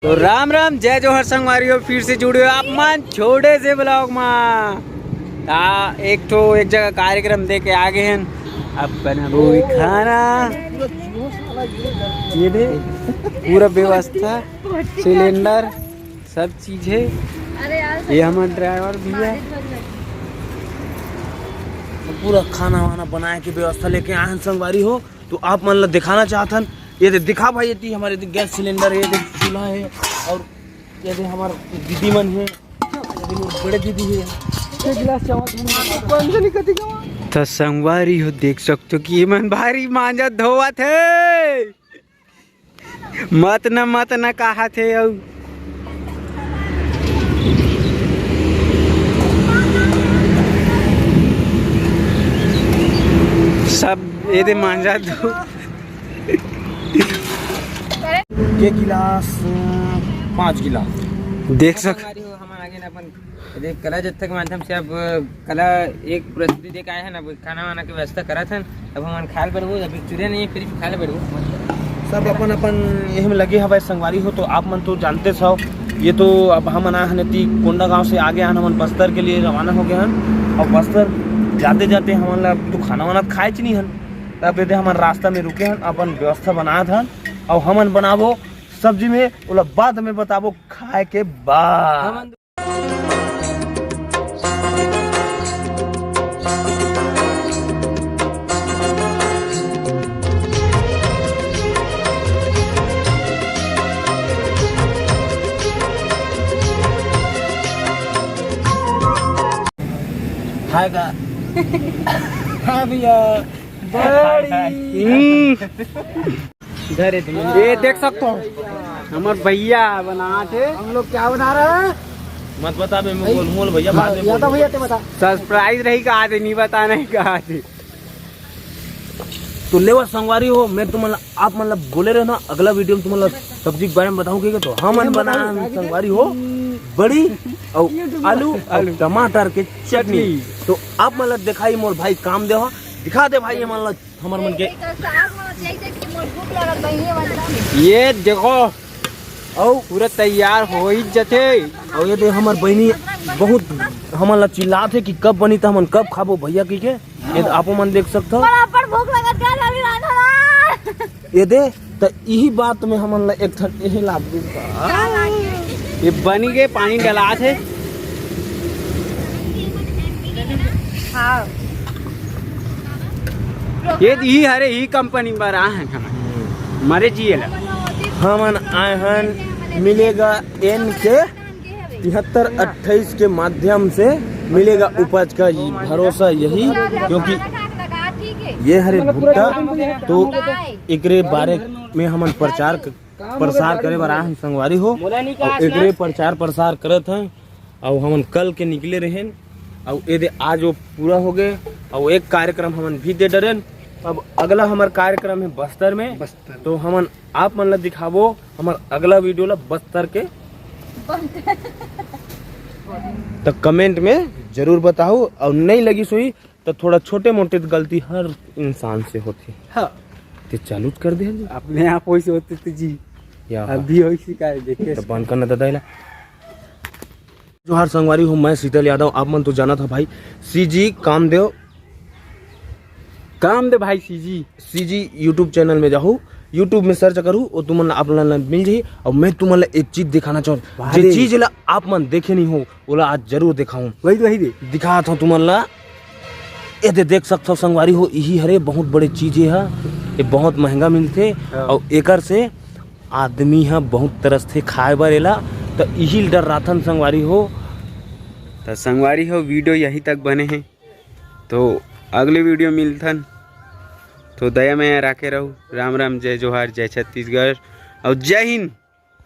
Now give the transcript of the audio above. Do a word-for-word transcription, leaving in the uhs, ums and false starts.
तो राम राम, जय जोहार संगवारी हो, फिर से जुड़े हो आप मन छोटे से ब्लॉग मा। ता एक ठो एक जगह कार्यक्रम दे के आ गए हैं, अब बनाबो खाना। ये दे पूरा व्यवस्था, सिलेंडर, सब चीज है। अरे यार, ये हमारा ड्राइवर भी है। पूरा खाना वाना बनाए के व्यवस्था लेके आए हैं संगवारी हो, तो आप मन ला दिखाना चाहत हन। ये दे दिखा भाई, ये हमारे दे गैस सिलेंडर है, ये दे चूल्हा है, और ये दे हमार दीदी मन है, ये दे मोर बड़े दीदी है। एक गिलास चावल। तो संगवारी हो, देख सकते हो कि ये मन भारी मांजा धोवत है। मत न, मत न कहा थे अउ। सब ये दे मांजा दो। के गिलास, पाँच गिलास। देख सक- हमारे हो, हम आगे ना अपन ये कला जत्था के माध्यम से अब कला एक प्रस्तुति दे के आए हैं, अब खाना वाना के व्यवस्था करत हन। अब हमन खाए ल बैठबो, अभी चुरे नहीं है, फिर भी खाए ल बैठबो। सब अपन अपन एही में लगे हवय संगवारी हो, तो आप मन तो जानते हो, ये तो अब हमन आए हन एती कोंडागांव से आगे आन, हमन बस्तर के लिए रवाना हो गए हन। और बस्तर जाते जाते हमन ला तो खाना वाना खाए च नहीं हन, तब दे हमन रास्ता में रुके हन, अपन व्यवस्था बनात हन, और हमन बनाबो सब्जी में, ओला बाद में बताबो खाए के बाद। हाय का? हाँ भैया, बड़ी। हम्म। इधर है भैया। ये देख सकते हो, हमार भैया बनात हे। हम लोग क्या बना रहे हैं? मत बता बे, मैं बोल, बोल भैया, हाँ, बाद में या तो बोल। भैया ते बता। सरप्राइज रही का आज, नहीं बताना ही का आज। तो लेवा संगवारी हो, मैं तुमन ला, आप मन ला बोले रहे ना, अगला वीडियो में तुमन ला सब्जी के बारे में बताऊं, ठीक है? तो हमन बना संगवारी हो बड़ी और आलू और टमाटर के चटनी। तो आप मन ला दिखाई मोर भाई काम दे हो, दिखा दे भाई ये मन ला। हमर मन के। ये देखो, अउ पूरा तैयार हो ही जथे। अउ ये दे हमर बहिनी बहुत हमन ला चिल्लात हे कि कब बनी त हमन कब खाबो भैया कहिके। ये तो आपो मन देख सकथो। बराबर भूख लगत हे अभी राधा। ये दे, त इही बात में हमन ला एक ठन एहे लाग गे। ये बनी के पानी डलात हे। हाँ। ये इही हरे, इही कंपनी बर आए हन हमन। मरे जिए ला। हमन आए हन मिलेगा एन के तिहत्तर अट्ठाईस के माध्यम से मिलेगा उपज का ये भरोसा यही, क्योंकि ये हरे भुट्टा तो एकरे बारे में हमन प्रचार क-, प्रसार करे बर आए हन संगवारी हो। अउ एकरे प्रचार प्रसार करत हन। अउ हमन कल के निकले रहेन, अउ ये दे आज वो पूरा हो गए, अउ एक कार्यक्रम हमन भी दे डरेन। अब अगला हमर कार्यक्रम है बस्तर में, बस्तर। तो हमन आप मन ला दिखाबो हमर अगला वीडियो ला बस्तर के। तो कमेंट में जरूर बताओ, अउ नहीं लगी सोई तो थोड़ा छोटे मोटे गलती हर इंसान से होथे। हाँ। ते चालू कर दे जी। अपने आप वैसे होते थे जी। या अभी वैसे का है, देखिए। तो बंद करना दादा इला। जोहार संगवारी हो, मैं शीतल यादव। आप मन तो जानत हा भाई, सीजी कामदेव, कामदेव भाई सीजी। सीजी YouTube चैनल में जाहू, YouTube में सर्च करू, वो तुमन ला, आप मन ला मिल जाही। और मैं तुमन ला एक चीज दिखाना चाहूँ, वाह जे रे। चीज ला आप मन देखे नहीं हो, ओला आज जरूर दिखाऊँ। वही तो, वही दे। दिखात हूँ तुमन ला। ये दे देख सकथव संगवारी हो, इही हरे बहुत बड़े चीज ये हा, ये बहुत महंगा मिलथे। हाँ। और एकर से आदमी ह बहुत तरसथे खाए बर एला, त इही ल डर्राथन संगवारी हो। त संगवारी हो, वीडियो यही तक बने हे, तो अगले वीडियो मिलथन। तो दया मया राखे रहू। राम राम, जय जोहार, जय छत्तीसगढ़ और जय हिंद।